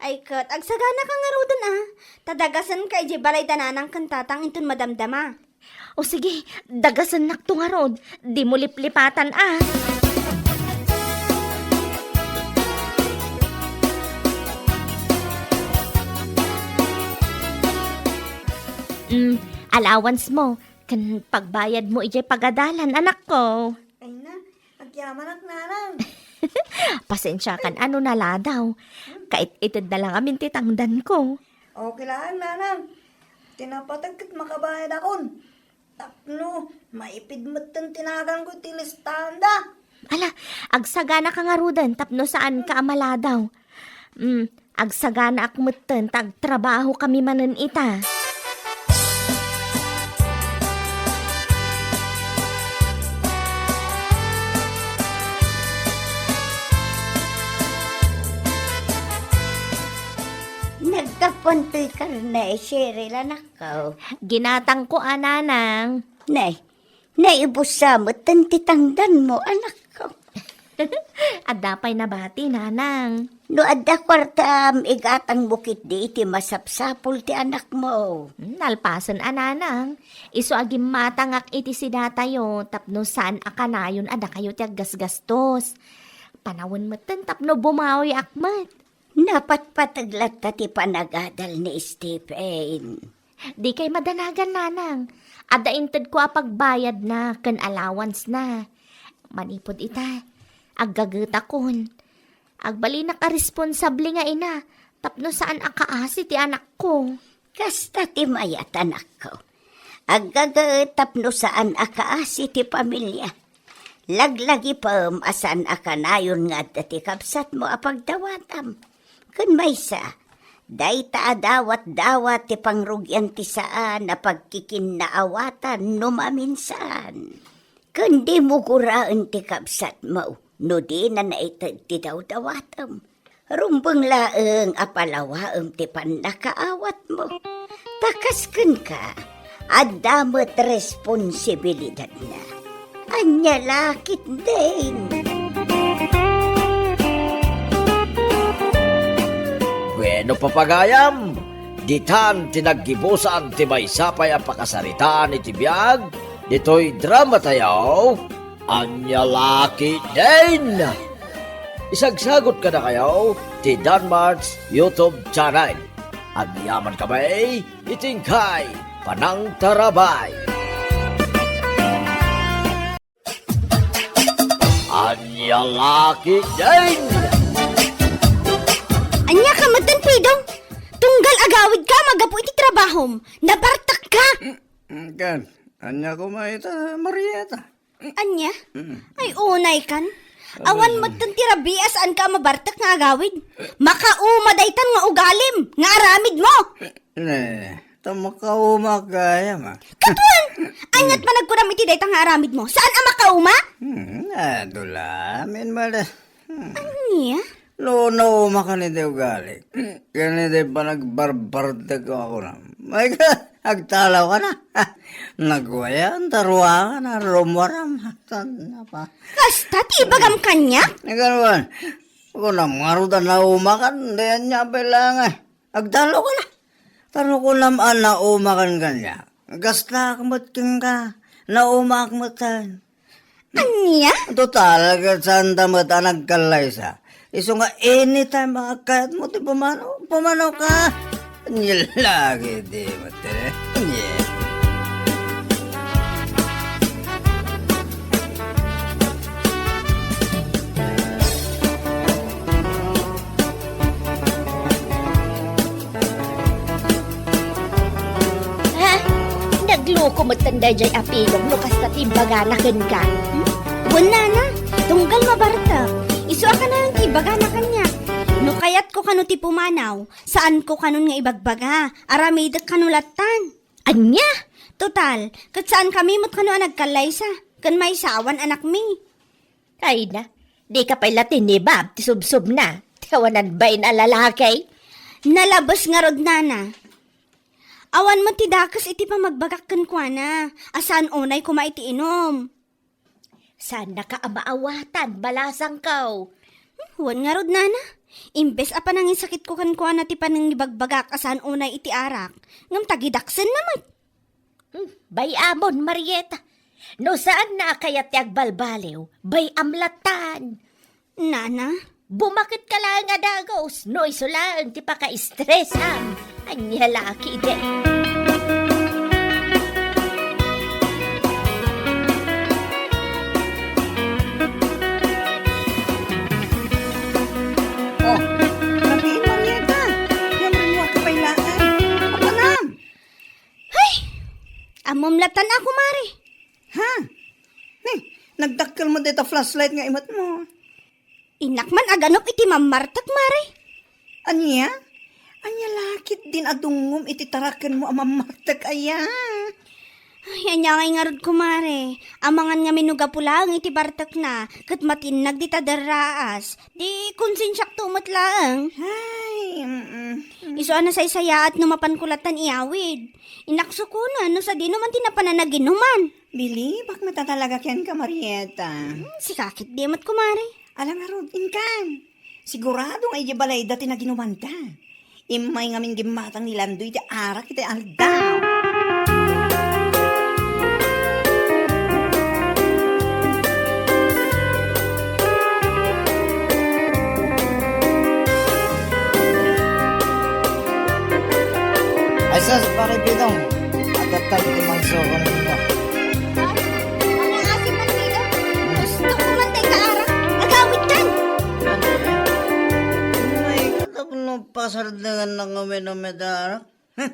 Ay ket, agsaganaka ngaruden a. Ta dagasenka idiay balay da nanang ken tatang inton madamdama. O sige, dagasennakto ngarud. Dimo liplipatan a. Mm, allowance mo. ken pagbayadmo idiay pagadalan, anakko. Ay na, agyamanak, nanang. Pasensiakan a no naladaw. Kait-ited na lang amin ti tangdanko. Okay lang, nanang. Ti napateg ket makabayadakon. Tapno maipid metten ti naganko iti listanda. Ala, agsaganaka ngaruden tapno saanka a maladaw. Mm, agsaganaak metten ta agtrabahokami manen ita. Naggapuan toy karne, Cheryl, anakko. Ginatangko a, nanang. Nay, naibussa metten ti tangdanmo, anakko. Adda pay nabati, nanang. No adda kuartam, igatangmo ketdi iti masapsapul ti anakmo. Hmm, nalpasen a, nanang. Isu a gimmatangak iti sidatayo tapno saan a kanayon a dakayo ti aggasgastos. Panawen metten tapno bumawiak met. Napatpateg latta ti panagadal ni Stephen. Dikay madanagan, nanang. Adda intedko a pagbayadna ken allowance-na. Manipud ita, aggagetakon. Agbalinak a responsable nga ina tapno saan a kaasi ti anakko. Kasta ti mayat, anakko. Aggaget tapno saan a kaasi ti pamilia. Laglagipem a saan a kanayon nga adda ti kabsatmo a pagdawatam. Ken maysa, dayta a dawatdawat ti pangrugian ti saan a pagkikinnaawatan no maminsan. Ken dimo guraen ti kabsatmo no dina naited ti dawdawatem. Rumbeng laeng a palawaem ti pannakaawatmo. Ta kas kenka, adda met responsibilidadna. Ania la ketdin? Bueno, papagayam, ditan ti naggibusan ti maysa pay a pakasaritaan iti biag ditoy dramatayo. Ania la ketdin? Isagsagot kadakayo ti Danmart's YouTube channel. Agyamankami iti inkay panangtarabay. Ania la ketdin? Ania ka metten, Pidong? Tunggal agawidka, manggapu iti trabahom. Nabartekka. Mm, mm, kan, ania koma ita, Marieta? Ania? Mm. Ay, unay kan. Awan metten ti rabii a saanka a mabartek nga agawid. Makauma daytan nga ugalim, nga aramidmo. Ne, ta makaumak gayam, a. Katuan! Ania't panagkunam iti dayta nga aramidmo? Saan a makauma? Hmm, adu la, amin mala. Hmm. Ania? No, naumakan iti ugali. Ken iti panagbarbartek ko a kunam. Ay ka, agtalawka na. Nagwayan, ta ruangan, a rumwaram. Saan na pa? Kasta ti ibagam kaniak? Ikaw naman, kunam ngarud a naumakan, di ania pay laeng, a. Agtalawka na. Ta no kunam a naumakan kaniak, gastaak met kenka, naumaak metten. Ania? Total, ket saanta met a nagkallaysa. Isu nga anytime a kayatmo ti pumanaw, pumanawka. Ania la ketdi met, eh. Ania? Ha? Nagloko metten daydiay a Pidong no kasta ti imbagana kenka. Hmm? Wen, nana, tunggal mabartek. Isu a kanayon ti ibagana kaniak. No kayatko kano ti pumanaw, saanko kanon nga ibagbaga. Aramidek kano lattan. Ania? Total, ket saankami met kano a nagkallaysa. Ken maysa, awan anakmi. Ay na, dika pay la tinibab ti subsobna ti awanan bain a lalaki. Nalabes ngarud, nana. Awan met ti dakes iti pamagbagak kenkuana a saan unay koma iti inum. Saannaka a maawatan, balasangko. Hmm, wen ngarud, nana. Imbes a panangisakitko kenkuana ti panangibagbagak a saan unay iti arak, ngem tagidaksenna met. Hmm, bay-amon, Marieta. No saanna a kayat ti agbalbaliw, bay-am lattan. Nana? Bumaketka laeng a dagus, no isu laeng ti pakaistresam. Ania la ketdi? Latan a, kumare. Ha? Ne, nagdakkel met dayta flashlight nga imatmo. Innak man aganup iti mammartek, mare. Ania? Ania la ketdin a dungngom iti tarakenmo a mammartek aya? Ay, ania ngay ngarud, kumare? Amangan ngamin no gapu laeng iti bartekna, ket matinnag dita derraas. Di konsensiak to met laeng. Ay, mm, mm. Isu a nasaysayaat no mapanko latan iyawid. Innak sukonen no sadino man ti napan a naginuman. Bilibak met a talaga kenka, Marieta. Hmm, sika ketdi met, kumare. Ala ngarud, inkan. Sigurado nga idiay balayda ti naginumanta. Immay ngamin gimmatang ni Lando iti arak iti aldaw. Ay sus, Pare Pidong, adda ti mangsukon ninyo. Ay, ang asim man, Pidong. Gusto ko man tayo kaarak. Agawid kan. Ay, katapno pasardengan na kami na medara. Huh?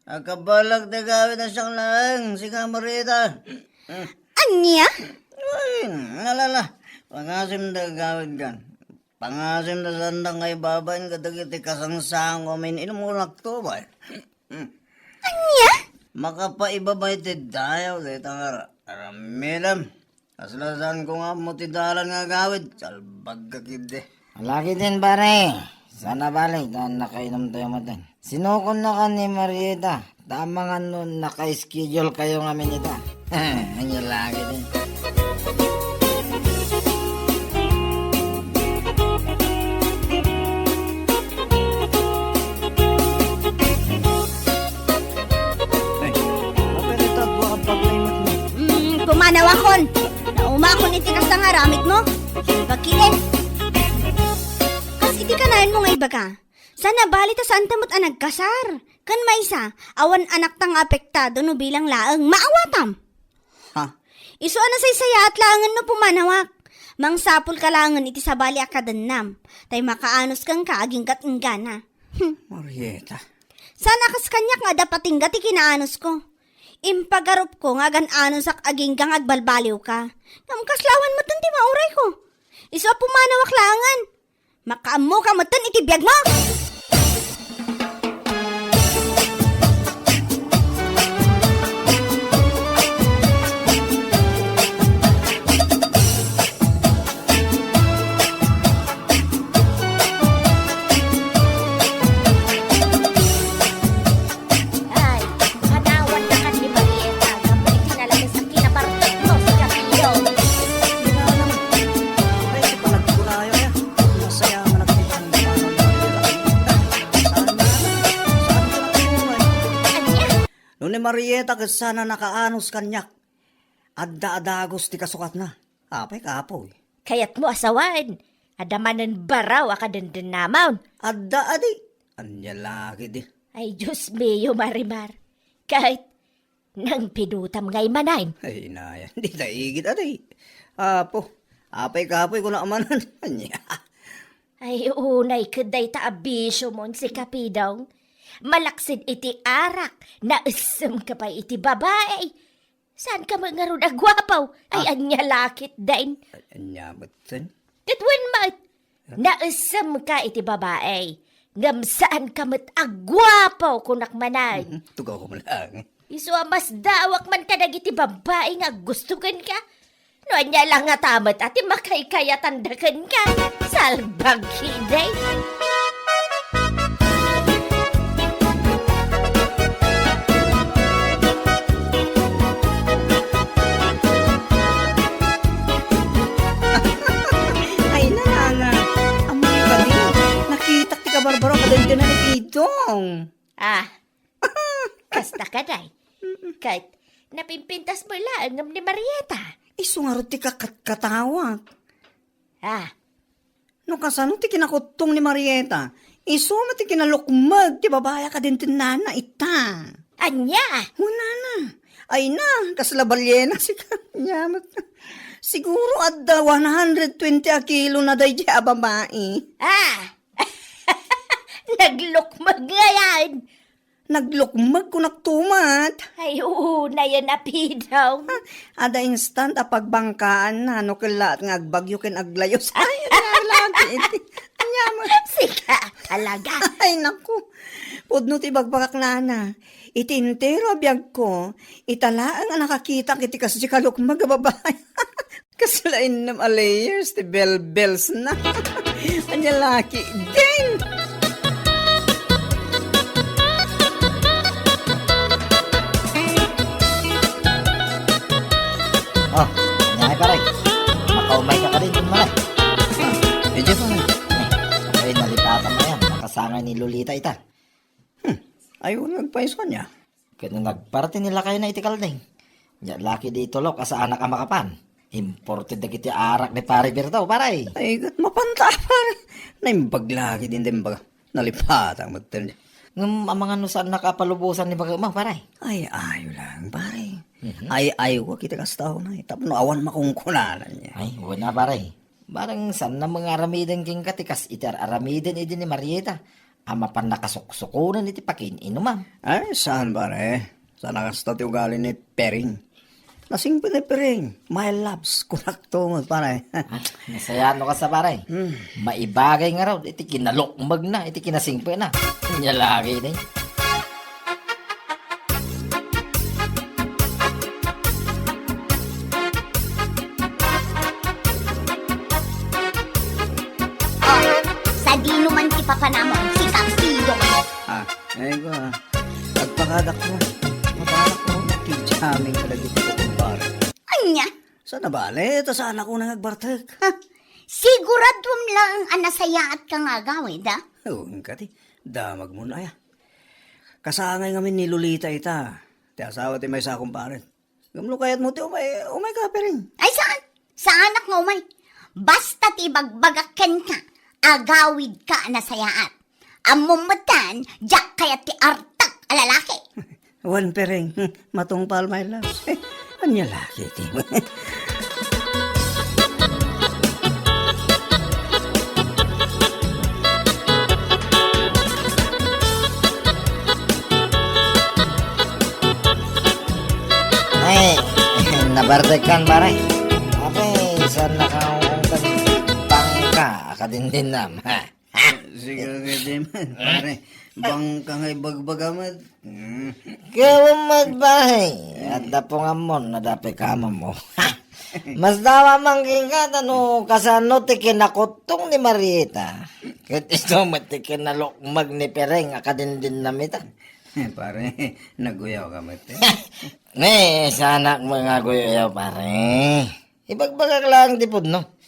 Agkabalak ti gawid a siak laeng, sika Marieta. Hmm. Ania? Ay, alala. Pangasim da gawid kan. Pangasim da sanda nga ibabain kadagiti kasangsango amin inumko nakto, bay. Hmm. Ania? Makapaibaba iti dayaw dayta nga ra-, aramidem. Kasla saanko nga ammo ti dalan nga agawid, salbag ka ketdi. Ala ketdin, pare. Saan a bale ta nakainumtayo metten. Sinukonnakan ni Marieta, ta amangan no naka-schedule kayo ngamin ita. Ania la ketdin. Ay, apay dayta dua a bagbagmo? Mm, pumanawakon. Naumakon iti kasta nga aramidmo. Bakit eh? Kas iti kanaenmo nga ibaga, saan a bale ta saanta met a nagkasar. Ken maysa, awan anakta nga apektado no bilang laeng. Maawatam. Ha? Isu a nasaysayaat laengen no pumanawak. Mangsapulka laengen iti sabali a kadennam. Tay makaanus kenka agingga't inggana. Hmm. Marieta. Saan a kas kaniak nga adda patingga ti kinaanusko. Impagarupko nga agan-anusak agingga nga agbalbaliwka. Ngem kasla awan metten ti maurayko. Isu a pumanawak laengen. Makaammoka metten iti biagmo! Ay, kanawan na kan ni Marieta, gapu iti nalabes a kinabartekmo, si Kapilong. Ay, si panagkunayo, ya. Masaya nga nagtipan ni Manong Marieta. Saan na? Saan ka nagkunayo? Ania? No ni Marieta ket saan a nakaanus kaniak, adda a dagus ti kasukatna. Apay, kapoy. Kayatmo a sawen, adda manen baraw a kadendennamon. Adda, adi. Ania la ketdi. Ay, Dios mio, Marimar. Ket nangpidotam ngay manen. Ay, inaya, dita igid, adi. Apo, apay kapoy, kuna manen. Ania? Ay, unay ket dayta a bisiomon, si Kapidong. Malaksid iti arak, naessemka pay iti babai. Saanka met ngarud a guapo? Ay, ah, ania la ketdin? Ania metten? Ket wen met, ah, naessemka iti babai. Ngem saanka met a guapo, kunak manen. Mhm, tugaw ko man lang. Isu a masdawak man kadagiti babbai nga aggusto kenka. No ania la ngata met a ti makaykayatanda kenka, salbag ketdi. Ay, nana, ammoyo kadi, nakitak ti kabarbaro a kadendena ni Pidong. Ah, kasta kadi. Mm-mm. Ket napimpintas met laeng ngem ni Marieta. Isu ngarud ti kakatkatawak. Ah. No kasano ti kinakuttong ni Marieta, isu met ti kinalukmeg ti babai a kadendennana ita. Ania? Hunana. Ay na, kasla baliena, sika. Ania met. Siguro adda one hundred twenty a kilo na daydiay a babai. Ah! Naglukmeg ngay. Naglukmeg kunak tumat. Ay, oo, nayan a Pidong. Ada instant a pagbangkaanna, no kellaat nga agbagyo ken aglayos. Ay, ano lang ti iti. Anya mo? Sika talaga. Ay, naku. Pudno ti bagbagak nana. Iti entero a biagko, ita laeng a nakakitak iti kasdi kalukmeg a babai. Kasla innem a layers ti belbels na. Anya laki din! Oh, anya, pare? Makaumay ka kadin, pare. Medyo pa. Eh, ay, nalipatan mo yan. Nakasangay ni Lolita ita. Hmm, ay, wala nagpaiso niya. Ket no nagparte ni lakayna iti kalding, nia laki di tulok a saanak a makapan. Imported dagiti arak ni Pare Berto, pare. Ay, ket mapanta, pare. Naimbag laki din, din baga. Nalipatan met. Ngem amangan no saannak a palubosan ni baga mo, pare. Ay, ayo lang, pare. Mhm. Ay, ayo ko kita kasta una, eh. Tapno awan makunkunanan niya. Ay, wala, pare. Barang saanna nga aramiden kenka ti kas iti ar-aramiden idi ni Marieta a mapan nakasuksukonen iti pakiin-inumam. Ay, saan, pare? Saan a kasta ti ugali ni Pering? Nasingpet ni Pering, "My loves," kunakto met, pare. Ah, nasayaat no kasta, pare. Hmm. Maibagay ngarud iti kinalukmegna, iti kinasingpetna. Nia lagi ni. Oh, sadino man ti papanamon, si Kapsidong? Ah, ay ko, ah. Agpakadakkel. Agpakadakkel. Ti jamming kadagiti kumpare. Ania? Saan a bale, ta saanak unay nga agbartek. Ha? Siguraduam laeng a nasayaatka nga agawid, a? Oo, inka ti. Damagmon aya. Kasangay ngamin ni Lolita ita, ti asawa ti maysa a kumpare. Ngem no kayatmo ti umay, umayka, Pering. Ay, saan? Saanak nga umay. Basta ti ibagbagak kenka, agawidka a nasayaat. Ammom metten, diak kayat ti artek a lalaki. Wen, Pering, matungpal, my love. Ania laki ti. Ay, nabartekkan, pare. Apay, saan nakaungkad bangka a kadindinnam, ha? Sige, sige, di man, pare. Bangka nga ibagbaga met. Hmm. Kaya met, pare. Adda pungammon, adda pikamam mo. Mas dawa man kenka, ta no kasano ti kinakuttong ni Marieta. Ket isu met ti kinalukmeg ni Pering a kadindinnam ita. Pare, naguyawka met, eh. Ne, saanak met nga aguyaw, pare. Ibagbagak laeng ti pudno.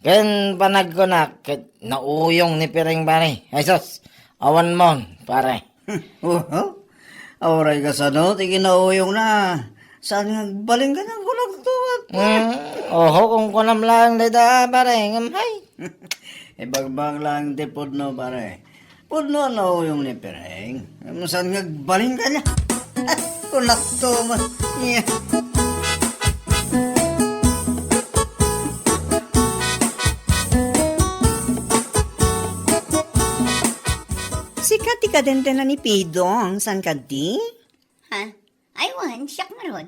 Ken panagkunak ket nauyong ni Pering, pare. Ay sus, awan mon, pare. Oho. Uray kasano ti kinauyongna? Saan nga agbalin kaniak, kunakto, pare. Hmm, oho, kunkunam laeng dayta, pare. Ngem, hay. Ibagbagak laeng ti pudno, pare. Pudno a nauyong ni Pering. Ngem saan nga agbalin kaniak? Kunakto met. Nia. Sika ti kadendena ni Pidong, saan kadi? Ha? Ay, wen, siak ngarud.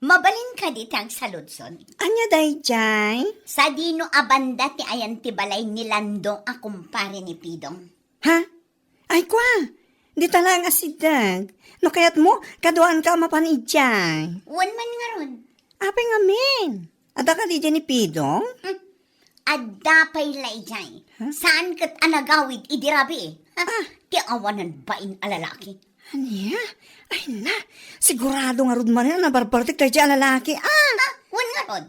Mabalin kadi ti agsaludsod? Ania daydiay? Sadino a banda ti ayan ti balay ni Lando a kumpare ni Pidong? Ha? Ay, kua, dita laeng a sideg. No kayatmo, kaduaanka a mapan idiay. Wen man ngarud. Apay ngamin? Adda kadi idiay ni Pidong? Hmm. Adda pay la idiay. Ha? Saan ket a nagawid idi rabii. Ha? Ah. Ti awanan bain a lalaki. Ania? Ay na, sigurado ngarud manen a nabarbartek daydiay a lalaki. Ah! Ah, wen ngarud.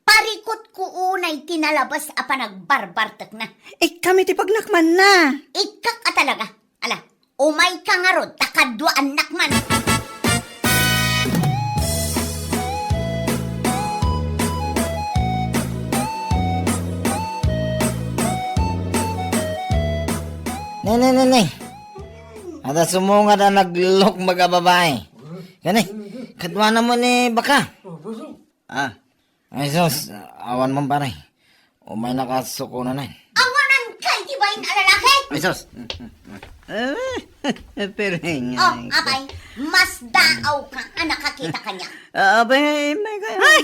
Parikutko unay ti nalabas a panagbarbartekna. Ikkami ti pagnakmanna. Ikkak a talaga. Ala, umayka ngarud ta kaduaannak man. Ne, ne, ne, ne. Adda sumungad a naglukmeg a babai. Kani, kaduana mo ni baka. Ah. Ay, sus, awan man, pare. Umaynaka sukonanen. Awanan kay ti bain a lalaki? Ay, sus. Eh, Pero, Oh, ay, apay, mas daaw ka a nakakita kaniak. Ah, abay, may kaya. Ay!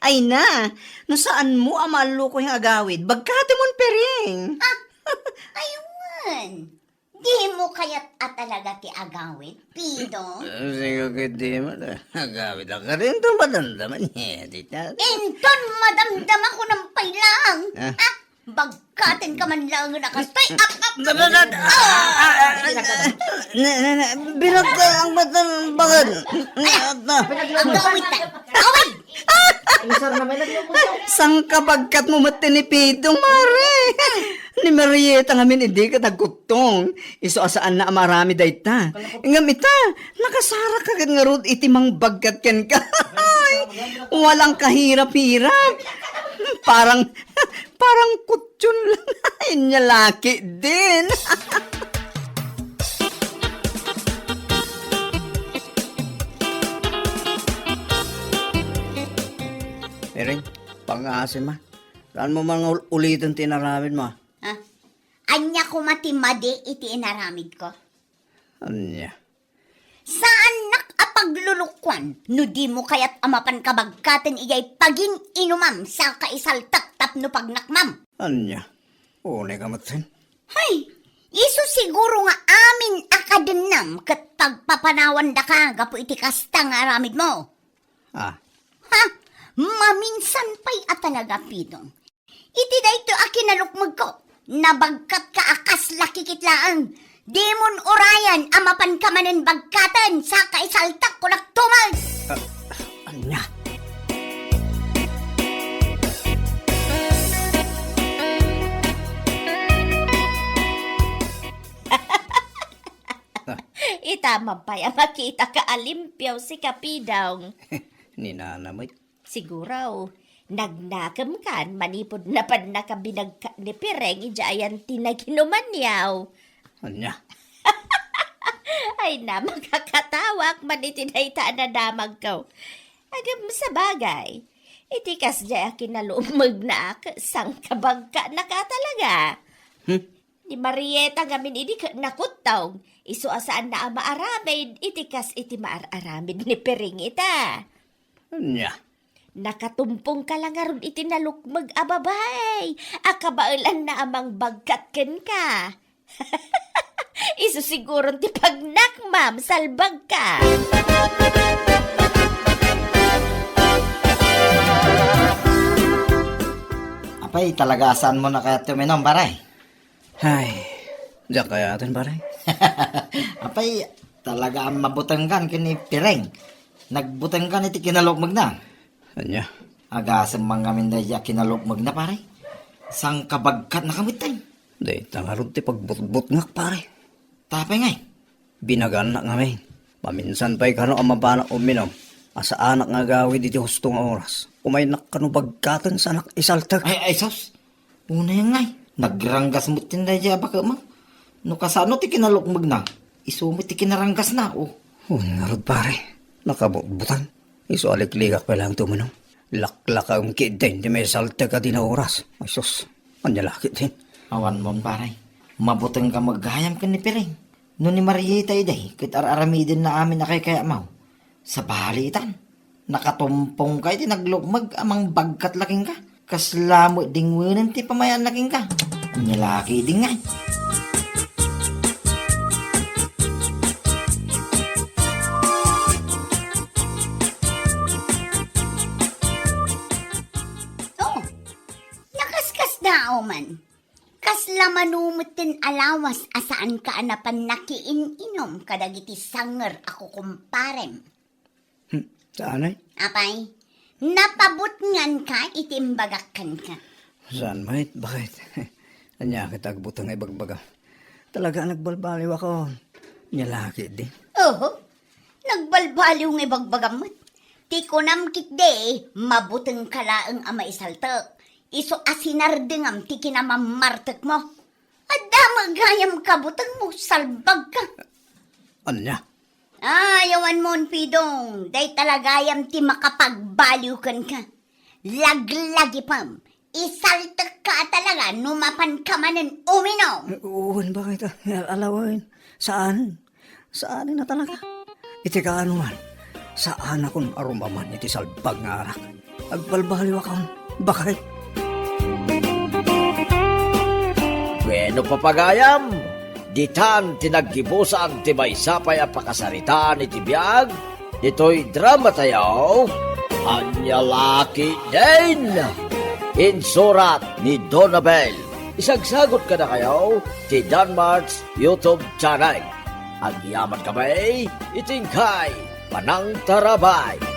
Ay na! No saanmo a maalluko nga agawid, bagkatemon, Piring. Ah, aywan. Dimo kayat a talaga ti agawid, Pidong? Ah, sige, ket dimo ta. Agawid ka rin, ito madamdaman niya, di ta. Inton madamdama ko ng pailang. Ah. Ah, bagkaten ka man lang na kastoy. Ap, ap, Da, da, da, da. Ah, ah, ah, ah, na, na, na, binagka ang mata ng bagad. Ay, agawid ta. Agawid! Saan ka bagkat mo met ni Pidong, Mare? Ni Marieta ngamin idi ket agkuttong. Isu a saanna a maaramid dayta. Ngem ita, nakasarak ka ket ngarud iti mangbagkat kenka. Ay, walang kahirap-hirap. Parang, parang kutyon lang. Inya laki din. Piring, pangasim, ah. Saan mo man ul-, uliten ti inaramid mo? Ha? Ania koma ti madi iti inaramid ko? Ania? Saannak a paglulukuan no dimo kayat a mapan kabagkaten idiay pagin-inumam saka isaltek tapno pagnakmam. Ania? Unay ka met sen? Hay! Isu siguro nga amin a kadennam ket pagpapanawandaka gapu iti kasta nga aramid mo. Ah. Ha? Maminsan pay a talaga, Pidong. Iti daytoy a kinalukmegko, nabagkatka a kasla kikit laeng. Dimon urayan a mapanka manen bagkaten, saka isaltek kunak tumas. Ah, ania? Ita man pay a makitaka a limpio, sika, Pidong. Ni Nana met. Siguro, nagnakemkan manipud napannaka binagkat ni Piring idiay ayan ti naginumanyo. Ania? Ay na, makakatawak man iti dayta a nadamagko. Agam sabagay, iti kasdiay a kinalukmegnak, sangkabagkatnaka talaga. Hmm? Ni Marieta ngamin idi ket nakuttong, isu a saanna a maaramid iti kas iti maar-aramid ni Piring ita. Ania? Nakatumpongka la ngarud iti nalukmeg a babae a kabaelanna a mangbagkat kenka. Isu siguron ti pagnakmam, salbagka. Apay, talaga a saanmo a kayat uminom, pare? Ay, diak kayaten, pare. Apay, talaga a mabutengkan ken ni Piring. Nagbutengkan iti kinalukmegna. Ania? Agasem man ngamin daydiay a kinalukmegna, pare. Sangkabagkatnaka metten. Dayta ngarud ti pagbutbutngak, pare. Tapay ngay? Binagannak ngamin. Maminsan pay kano a mapanak uminom. A saanak nga agawid iti husto nga oras. Umaynak kano bagkaten saanak isaltek. Ay, ay, sus. Unay ngay. Nagranggas metten daydiay a baket mo. No kasano ti kinalukmegna, isu met ti kinaranggasna, o. Wen ngarud, pare. Nakabutbutan. Isu a liklikak pay laeng ti uminom. Laklakaem ketdin ti maisaltek a dina oras. Ay sus, ania la ketdin? Awan mon, pare. Mabutengka met gayam ken ni Piring. No ni Marieta idi, ket ar-aramidenna amin a kaykayatmo. Sabali itan. Nakatumpongka iti naglukmeg a mangbagkat la kenka. Kasla met dingwenen ti pamayaanna kenka. Ania la ketdin ngay? Oh, nakaskasdaaw man. Kasla mano metten a lawas a saanka a napan nakiin-inom kadagiti sanger a kukumparem. Hmm, saan ay? Apay, napabutnganka iti imbagak kenka. Saan met? Bakit? Ania ket agbuteng nga ibagbagam? Talaga a nagbalbaliw ako. Ania la ketdin? Oho, nagbalbaliw nga ibagbagam met. Ti kunam ketdi, mabutengka laeng a maisaltek. Isu a sinardengam ti kinamammartekmo. Adda met gayam kabutengmo, salbagka. Ania? Ay, awan mon, Pidong, dayta la gayam ti makapagbaliw kenka. Laglagipem, isaltekka a talaga no mapanka manen uminom. Wen, bakit? Alawen. Saan? Saan na talaga? Iti kaano man, saanakon a rumaman iti salbag nga arak. Agbalbaliwakon, baket. Wenno, papagayam, ditan ti naggibusan ti maysa pay a pakasaritaan iti biag ditoy dramatayo, Ania La Ketdin. Insurat ni Donabel. Isagsagut kadakayo ti Danmart's YouTube channel. Agyamankami iti inkay panangtarabay.